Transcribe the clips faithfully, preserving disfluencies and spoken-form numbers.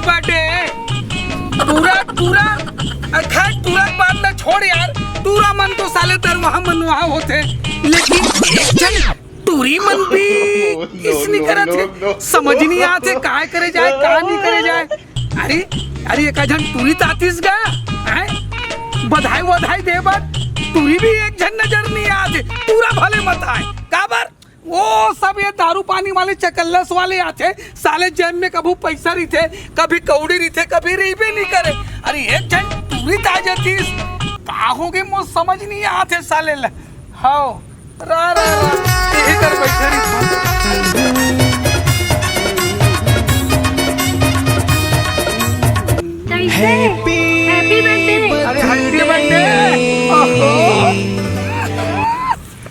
Birthday टूरा टूरा। अरे खैर, टूरा के बात ना छोड़ यार, टूरा मन तो साले दरवाहा मन वहां होथे, लेकिन एक झन टूरी मन भी किस नहीं करत हे। समझ नहीं आते काय करे जाए, का नहीं करे जाए। अरे, अरे एक झन टूरी त आतिस गा, हैं? बधाई वधाई दे बर टूरी भी एक झन नजर नहीं आते। टूरा भले मत आए, काबर? वो सब ये दारू पानी वाले चकल्लस वाले आथे, साले जेब में कभू पैसा रहिथे, कभी कौड़ी रहिथे, कभी रहिबे नहीं करे। अरे एक झन टूरी त आ जातिस, का होगे मोर समझ नहीं आथे साले ला। हाव, रा, रा, रा, यही कर बैठे रहिथे। कैसे? Happy birthday। अरे, happy birthday। ओहो।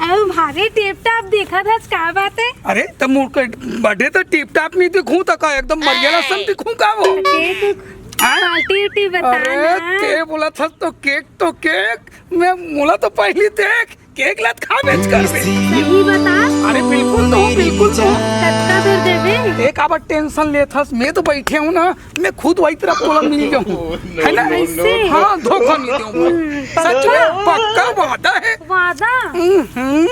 अरे, भारी टिप टाप दिखत हस, का बात है? अरे, त मोर के बर्थडे त टिप टाप नहीं दिखूं त का, एकदम मरियला सन दिखूं का वो? केक, हाँ? पार्टी उटी बता अरे, ना। ते बोलत हस तो केक तो केक, मैं मोला तो पहली देख, केक ला त खा बेच कर बे। सही बता। अरे बिल्कुल तो, बिल्कुल तो। कत्ता दूर देबे? एक आबर टेंशन लेत हस, मैं तो बैठे हूँ ना, मैं खुद वही तरफ तोला मिल जाऊँ, है ना? ऐसे? हाँ, धोखा नहीं दूँ मैं। हम्म, सच में, पक्का? पक्का वादा है। वादा? हम्म।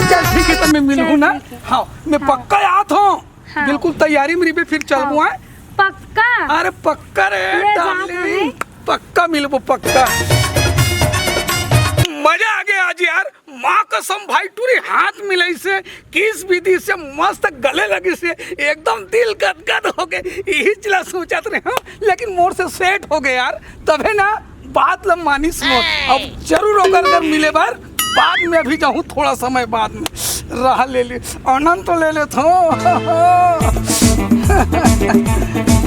चल ठीक है, तो मैं मिलूँ चल, ना। ठीक है। हाँ, मैं हाँ। पक्का आत हूँ। हाँ। बिल्कुल तैयारी में रहिबे, फिर चलबो, हाँ। आए। पक्का? अरे पक्का रे ले जा darling, भाई। पक्का मिलबो, पक्का। मजा आ गया आज यार, माँ कसम भाई, टूरी हाथ मिलाइस हे, किस विधि से मस्त गले लगिस हे, एकदम दिल गदगद हो गए। यही चला सोचत रहे हूँ, लेकिन मोर से सेट हो गए यार, तभे ना बात ल मानिस मोर। अब जरूर ओकर घर मिले बर बाद में, अभी जाहूँ थोड़ा समय बाद में। रहा ले ली, आनंद तो ले लेत हूँ।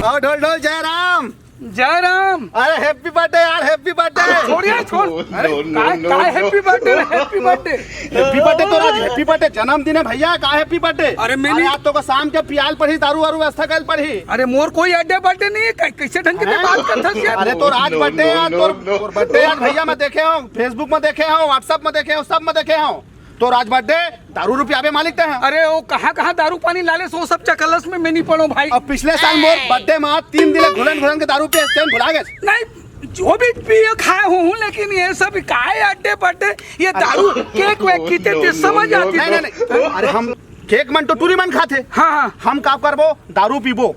आओ ढोल ढोल जयराम। जयराम। अरे happy birthday यार, happy birthday। अरे छोड़ यार, छोड़। अरे no, no, काय, no, काय no। Happy birthday रे, happy birthday। Happy birthday तो आज, happy birthday, जन्मदिन है भैया, का happy birthday? अरे मैंने अरे आज तो का शाम के पियाल पड़ी, दारू वारू व्यवस्था कर पड़ी। अरे मोर कोई अड्डे बर्थडे नहीं है, कै-, कैसे ढंग के हैं? बात करता है यार? अरे तो आज no, birthday no, यार, no, तोर, no। तोर birthday यार भैया, मैं देखे हूँ, Facebook में देखे हूँ, WhatsApp में देखे हूँ, सब में देखे हूँ। तोर आज birthday, दारू रुपया आबे मालिक ते हैं। अरे वो कहाँ कहाँ दारू पानी लाले सो सब चकलस में मैं नहीं पड़ो भाई। अब पिछले साल मोर birthday में तीन दिन घुलन घुलन के दारू पिए, तेन भुला गए। नहीं, जो भी पिए खाए हूँ, लेकिन ये सब काय अड्डे बड्डे, ये दारू, केक वेक की ते समझ आती। नहीं, नहीं, नहीं। अरे हम केक मन तो टूरी मन खाथे। हाँ, हाँ। हम का करबो? दारू पीबो।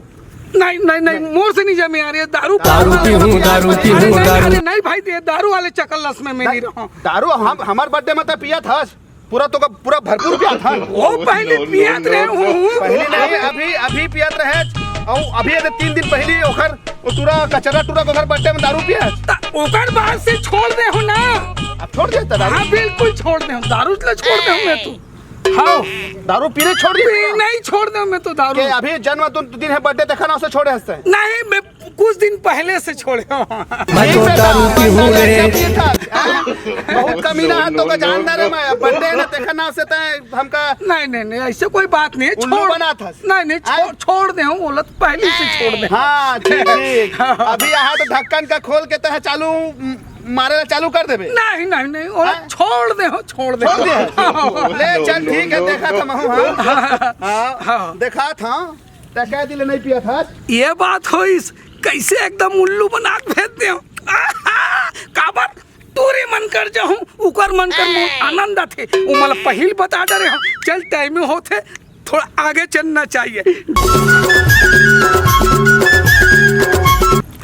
नहीं, नहीं, नहीं, मोर से नहीं जमे यार, ये दारू दारू पीहूँ, दारू पीहूँ, अरे नहीं, दारू। अरे नहीं भाई, ये दारू वाले चकलस में मैं नहीं रहूँ। दारू हम, हमार birthday में तो पिया था, पूरा तो का, पूरा भरपूर पिया था। वो पहले पियत रहे हूँ। पहले नहीं, अभी, अभी पियत रहे। और अभी ये तीन दिन पहले ओकर, वो टूरा कचरा टूरा के ओकर birthday में दारू पिया। त ओकर बाद से छोड़ दे हो ना। अब छोड़ देता दारू? हाँ, बिल्कुल छोड़ दे हूँ, दारू तो छोड़ दे हूँ मैं तू। हाँ। दारू पीने छोड़ दी? पीने ही छोड़ दे मैं तो दारू। के अभी जन्म तुम दिन है, birthday देखा ना, उसे छोड़े हंसते हैं। नहीं, मैं कुछ दिन पहले से छोड़े हूँ। मैं तो दारू पीहूँ रे। बहुत कमीना है तो का जानदार है मैं। Birthday ना देखा ना से तय हमका नहीं, नहीं, नहीं, ऐसे कोई बात नहीं है। उल्लू छोड़ बना था। नहीं, नहीं, छोड़, हाँ? छोड़ दे हूँ, बोलत पहले से छोड़ दे। हाँ, ठीक, ठीक। अभी यहाँ तो ढक्कन का खोल के तय चालू, म-, मारे ला चालू कर देबे। नहीं, नहीं, नहीं, वो हाँ? छोड़ दे हो, छोड़ दे। छोड़ दे। ले, चल, ठीक है, देखा था महू, हाँ। हाँ, हाँ। देखा था। तै कह दिले नहीं पिया था। ये बात होइस, कैसे एकदम उल्लू बना के भेज दे हो। काबर? तोरे मन कर जाहूँ, उकर मन कर मोर आनंद आथे। वो मला पहिल बता डरे हो। चल, time होथे, थोड़ा आगे चलना चाहिए।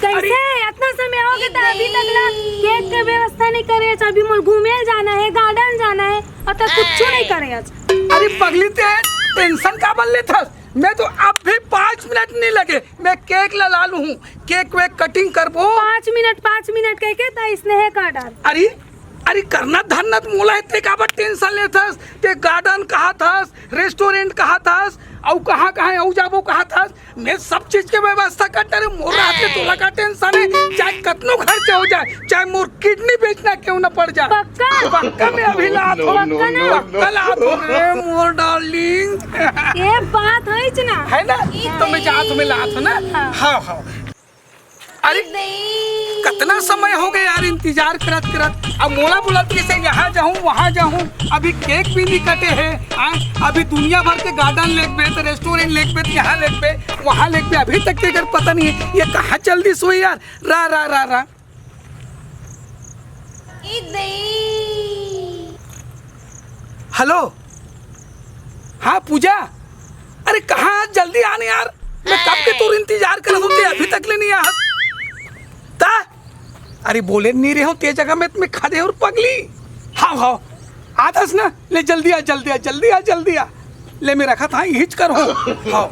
कैसे? अरे! इतना समय हो गया था, अभी तक ला केक के व्यवस्था नहीं करे, अभी मोर घूमे जाना है, garden जाना है, और तक कुछ नहीं करे आज। अरे पगली, ते tension काबर लेथस? मैं तो अब भी पाँच मिनट नहीं लगे, मैं केक ला लालू हूँ, केक वेक cutting करबो। पाँच मिनट, पाँच मिनट कह के ता स्नेह का डाल। अरे, अरे करना धरना त मोला हे, ते काबर tension लेथस? ते garden कहा थस, restaurant कहा थस, अउ कहाँ कहाँ अउ जाबो कहा थस? मैं सब चीज के व्यवस्था कर डारे, मोर रहते तोला का tension है? चाहे कतनो खर्चा हो जाए, चाहे मोर kidney बेचना क्यों ना पड़ जाए। पक्का? पक्का मैं अभी लात हो। पक्का ना? पक्का लात हो रे मोर darling। ये बात है ना? है ना? तो मैं जात में लात हो ना? हाँ। हाँ, हाँ। अरे नहीं। कतना समय हो गए यार इंतजार करत करत। अब मोला बोलत रहिसे यहाँ जाहूँ, वहाँ जाहूँ, अभी केक भी नहीं कटे हे। हाँ, अभी दुनिया भर के गार्डन लेगबे, तो रेस्टोरेंट लेगबे, तो यहाँ लेगबे, वहाँ लेगबे, अभी तक के अगर पता नहीं है, ये कहाँ चल दिस होही यार। रा रा रा रा। हेलो, हाँ पूजा, अरे कहाँ आज? जल्दी आ ना यार, मैं कब के तोर इंतजार करत हों, ते अभी तक ले नहीं आ। ता अरे बोले नहीं रहे हो, ते जगह में तुम्हें खा दे और पगली। हाँ हाँ, आत हस ना, ले जल्दी आ, जल्दी आ, जल्दी आ, जल्दी आ। ले मैं रखत हँव, इहीच कर हो। हाँ।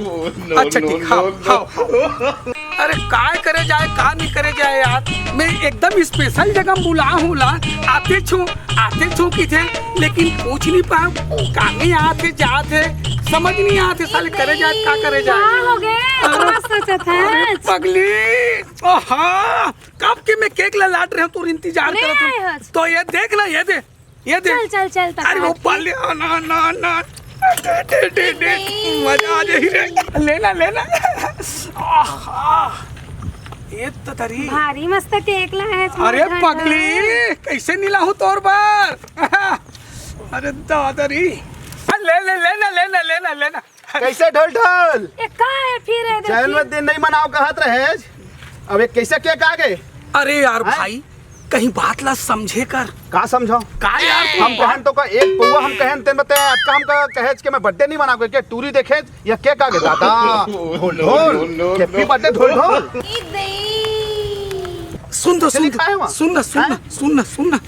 अच्छा ठीक, हाँ, हाँ, हाँ। अरे काय करे जाए, का नहीं करे जाए यार, मैं एकदम स्पेशल जगह बुलाहूँ ला, आतेच हँव, आतेच हँव किथे, लेकिन पूछ नहीं पाएँव, काहे आत हे, जात हे, समझ नहीं आत हे, साले करे जाए, का करे जाए। का हो गए? अरे, कहाँ सोचत हस? अरे पगली, आहा, कब के मैं केक ला लात रहे हँव, तोर इंतजार करत हँव। तो ये देख ना, ये दे, ये दे। चल, चल, चल, अरे वो पाले, आ, ना, ना, ना। दे, दे, दे, दे। मजा आ जाही रे। लेना, लेना। आहा। ये तो तरी। भारी मस्त केक ला हे, अरे पगली, कैसे नहीं लाहूँ तोर बर? अरे दादा री। हाँ, ले, ले, लेना, लेना, लेना, लेना। कैसे ढोल ढोल? ए, का हे फिर, ए, देखिए। जन्मदिन नहीं मनाव कहत रहे, अब एक कैसे केक आ गए? अरे यार भाई, कहीं बात ला समझे कर। का समझाव? का यार तू हम कहन तो का एक पौवा हम कहन, तेन बते अतका हमका कहेच के मैं बर्थडे नहीं मनाव के, टूरी देखेच या केक आ गए दादा। ढोल ढोल, हैप्पी बर्थडे ढोल ढोल। सुन तो, सुन तो, सुन ना, सुन ना, सुन ना, सुन ना।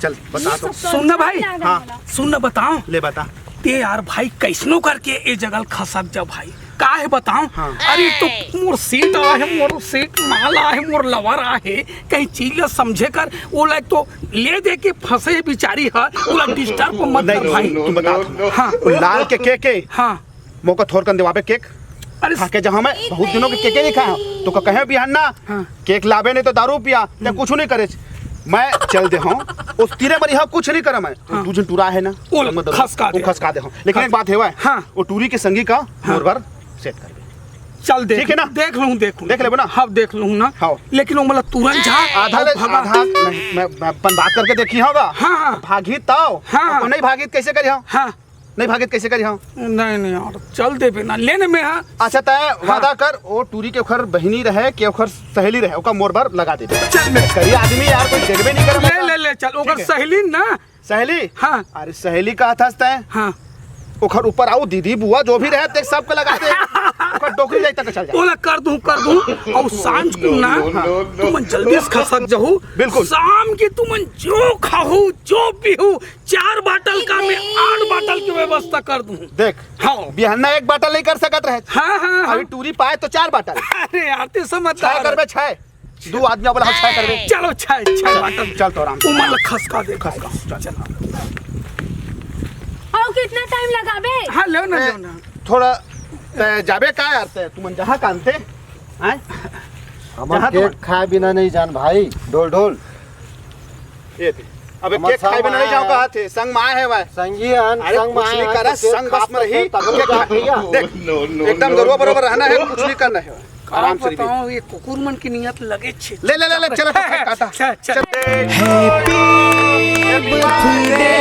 चल, बता तो। सुन ना भाई। हाँ। सुन ना, बताओ। ले बता। ते यार भाई, कैसनो करके ए जगह खसक जा भाई। का हे बताओ? हाँ। अरे, तो मोर सेठ आहे, मोर सेठ माल आहे, मोर लवर आहे, कहीं चीज ला समझे कर, ओला तो ले दे के फंसे बिचारी ह, ओला डिस्टर्ब मत कर भाई। तू बता तो। हाँ। वो लाल के केक हे? हाँ। मोका थोरकन देवाबे केक। अरे खा के जहाँ मैं बहुत दिनों के केके नहीं खाया हूँ। तो का कहे बिहान ना, हाँ। केक लाबे नहीं तो दारू पिया, या कुछ नहीं करे। मैं चल दे हूँ, उस तीरे मरी हाँ कुछ नहीं करा मैं। हाँ। तू जन टूरा है ना, ओला खसका दे। खसका दे हूँ। लेकिन एक बात है, हाँ। वो टूरी के संगी का हाँ। मोर बर सेट कर दे। चल देख, ठीक है ना? देख लूँ, देख लूँ। देख लेबे ना? हाँ, देख लूँ ना। हाँ। लेकिन वो मतलब तुरंत जा आधा ले, भगा। आधा नहीं, मैं, मैं अपन बात करके देखी होगा। हाँ, हाँ। भागी ताव। हाँ। और नहीं भागी तो कैसे करी हम? हाँ। नहीं भागे तो कैसे करी हम? नहीं, नहीं यार, चल देबे ना, लेने में हाँ। अच्छा, तय हाँ। वादा कर, वो टूरी के ओखर बहिनी रहे, के ओखर सहेली रहे, ओका मोर बर लगा देबे। चल मैं करिया आदमी यार, कोई देखबे नहीं करे ले, मतलब। ले, ले, चल, ओकर ठीक है। सहेली ना। सहेली? हाँ। अरे सहेली का था तय? हाँ। ओखर ऊपर आऊ दीदी, बुआ, जो भी रहे, ते सबके लगा दे। ओकर डोकरी जाए तक चल जाए। ओला कर दूँ, कर दूँ, और सांझ को ना, हाँ। तुमन जल्दी से खसक जाहू। बिल्कुल। शाम की तुमन जो खाहू, जो पीहू, चार बाटल का मैं आठ बाटल की व्यवस्था कर दूँ। देख, हाँ। बिहन्ना एक बाटल नहीं कर सकत रहे। हाँ, हाँ, हाँ। अभी टूरी पाए तो चार बाटल। अरे यार, ते समझदार छह करबे, छह। दो आदमी वाला हम छह करबे। चलो, छह, छह बाटल। चल तो आराम से। उमर खसका दे, खसका। चल। आओ, कितना टाइम लगाबे? हाँ, लो ना, ए, लो ना। थोड़ा, ते जाबे का यार, ते तुमन जहाँ कानते, हैं? हमन जहाँ केक तुमन खाए बिना नहीं जान भाई, ढोल ढोल। ये थे। अबे हमर केक खाए बिना नहीं जाओ कहा थे, संग माए है भाई। संगी हन, अरे संग कुछ माए नहीं हन, करा, तो केक संग बस में रही। तब केक खा। भैया। देख, एकदम गरुआ बरोबर रहना है, कुछ नहीं करना है। आराम से रही। बताओ, ये कुकुर मन की नियत लगे छे। ले, ले, ले, ले, चलो, चलो, काटा। चल, चल। चल। Happy birthday।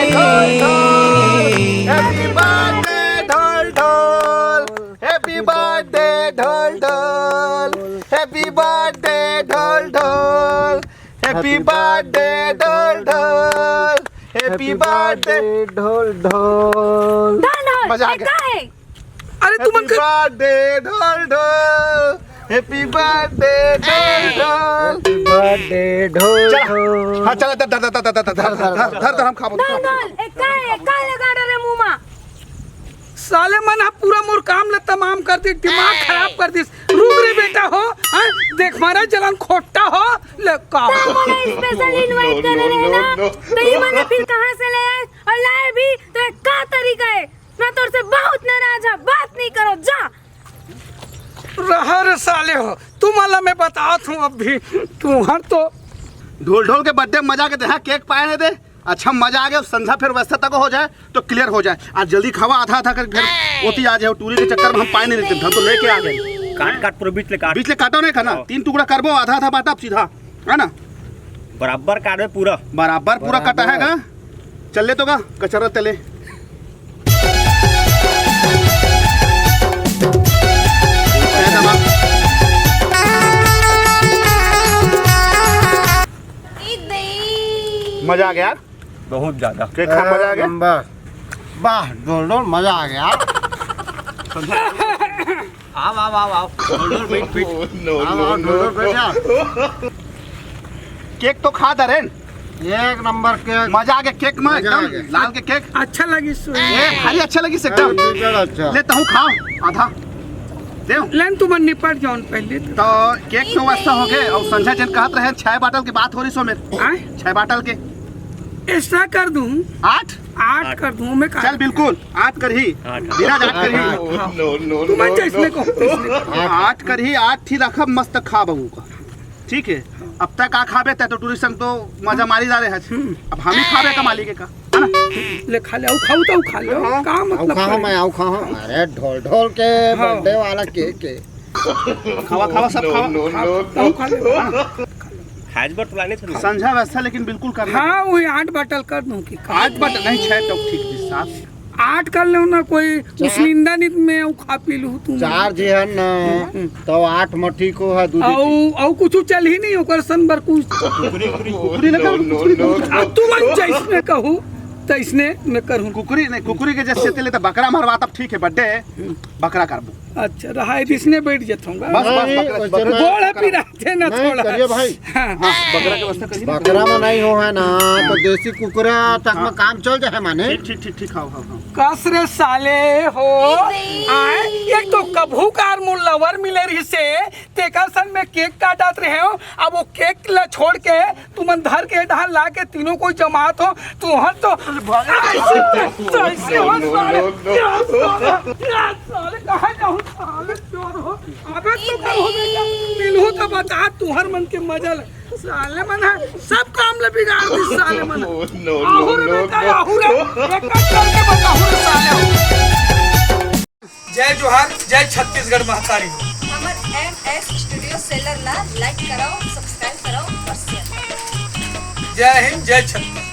Happy birthday, ढोल ढोल। Happy birthday, ढोल ढोल। Happy birthday, ढोल ढोल। Happy birthday, ढोल ढोल। Happy birthday। ढोल ढोल। ढोल ढोल, मजा आ गया। का है? अरे तुमन Happy birthday, ढोल ढोल। Happy birthday, ढोल ढोल। Happy birthday, ढोल ढोल। हाँ, चला, धर, धर, हम खाबो। ढोल ढोल, ए, का है? का लगा डरे मुंह मा? साले मन ह पूरा मोर काम ल तमाम कर दिस, दिमाग खराब कर दिस। रुक रे बेटा हो, हाँ? देख मारा जलन खोट्टा हो, ले का हो? मोला special invite करे रहे ना, तो ई मन फिर कहाँ से ले आए? और लाए भी तो एक का तरीका है? मैं तोर से बहुत नाराज हूँ, बात नहीं करो, जा। रहा रे साले हो, तुमन ला मैं बतात हूँ अब भी, तुहर तो ढोल ढोल के birthday मजा के दे, हाँ, केक पाए नहीं दे। अच्छा, मजा आ गया। संझा फिर व्यवस्था तक हो जाए तो clear हो जाए। आज जल्दी खावा, आधा आधा करके फिर होती आ जाए। टूरी के चक्कर में हम पाए नहीं देते, हम तो लेके आ गए। काट, काट, पूरा बीच ले काट। बीच ले काटो नहीं खाना, हाँ। तीन टुकड़ा करबो, आधा आधा बांटा सीधा। है ना? बराबर काटबे पूरा। बराबर पूरा बराबर। कटा है गा। चल ले तो गा, कचरा तले। मजा आ गया यार। बहुत ज्यादा। केक खा मजा आ गया। नंबर। वाह, डोल डोल, मजा आ गया। आओ, आओ, आओ, आओ। डोल डोल, बैठ, बैठ। No, आओ, no, आओ, no, डोल डोल, बैठ no। जा। केक तो खा दरेन। एक नंबर केक। मजा आ गया केक में, मजा आ एकदम गया। लाल के केक। अच्छा लगी सो। ए, भारी अच्छा लगी से एकदम। ए, बिल्कुल अच्छा। ले, तहूँ खाओ, आधा। देव। लेन तुमन निपट जाओ पहले तो। तो केक तो व्यवस्था हो गए, और संझा जन कहत रहे, छह बाटल की बात हो रही सो में। आय? छह बाटल के। ऐसा कर दूं। आठ? आठ आठ। कर दूं मैं, चल बिल्कुल, आठ कर ही। आठ। बिना आठ कर ही। हाँ, हाँ। No, no, तुमन no, जैसने no। कहो, तैसने कहो। आठ कर ही, आठ ही रखब, मस्त खा बहू का। ठीक है, अब तक का खाबे, तै तो टूरी संग तो मजा मारी जा रहे हज। हम्म। अब हम ही खाबे का मालिक है का, है ना? ले खा ले, आऊ खाऊ तो खा ले, हाँ। का आऊ मतलब खाओ, करे? मैं आऊ खाओ। अरे ढोल ढोल के हाँ। बर्थडे वाला केक के। खावा, खावा, सब खावा। No, no, no, आऊ खा ले। no। खाए बर तो लाने थे। संझा व्यवस्था लेकिन बिल्कुल करना। हाँ, वही आठ बाटल कर दूं कि का? आठ बाटल नहीं, छह तो ठीक थी, सात। आठ कर लो ना, कोई चार। उसनिंदा नित में आऊ खा पी लू तुम। चार जी है ना, हम्म। तो आठ में ठीक हो है, दूध ही आऊ, आऊ कुछ चल ही नहीं, ओकर सन बर कुछ। कुकरी, कुकरी, कुकरी लगा, कुकरी लगा। अब तुमन जैसने कहू, तैसने मैं करूँ। कुकरी नहीं, कुकरी के जैसे तेले तो बकरा मरवा, तब ठीक है, बर्थडे है, बकरा करबो। अच्छा, रहा है, इसने बैठ जाता हूँ। बस, बस, नहीं, बकरा, वैसे बकरा, नहीं। गोड़ है बकरा। पिराथे ना नहीं, थोड़ा। करिए भाई। हाँ। हाँ, बकरा के व्यवस्था करिए ना। बकरा में नहीं हो है ना, तो देसी कुकरा तक में हाँ। काम चल जाए माने। ठीक, ठीक, ठीक, ठीक, हाँ, हाँ, हाँ। कस रे साले हो। आए, एक तो कभू कार मोर लवर मिले रही से, तेकर संग में केक काटत रहे हो, अब वो केक ला छोड़ के तुमन धर के डाल ला के तीनों को जमात हो, तुहर तो ऐसे, ऐसे हो साले, क्या साले, क्या साले, कहाँ जाऊँ साले, चोर हो। अबे तो कल हो गया, मिलहू तो बता, तुहर मन के मजा ले। साले मन है, सब काम ले बिगाड़ दी साले मन। No, no, आहुर no, बेटा, no। आहुर, एक एक करके बताहूँ रे साले हो। जय जोहार, जय छत्तीसगढ़ महतारी। हमर एम एस स्टूडियो सेलर ला लाइक कराओ, सब्सक्राइब कराओ और शेयर कराओ। जय हिंद, जय छत्तीसगढ़।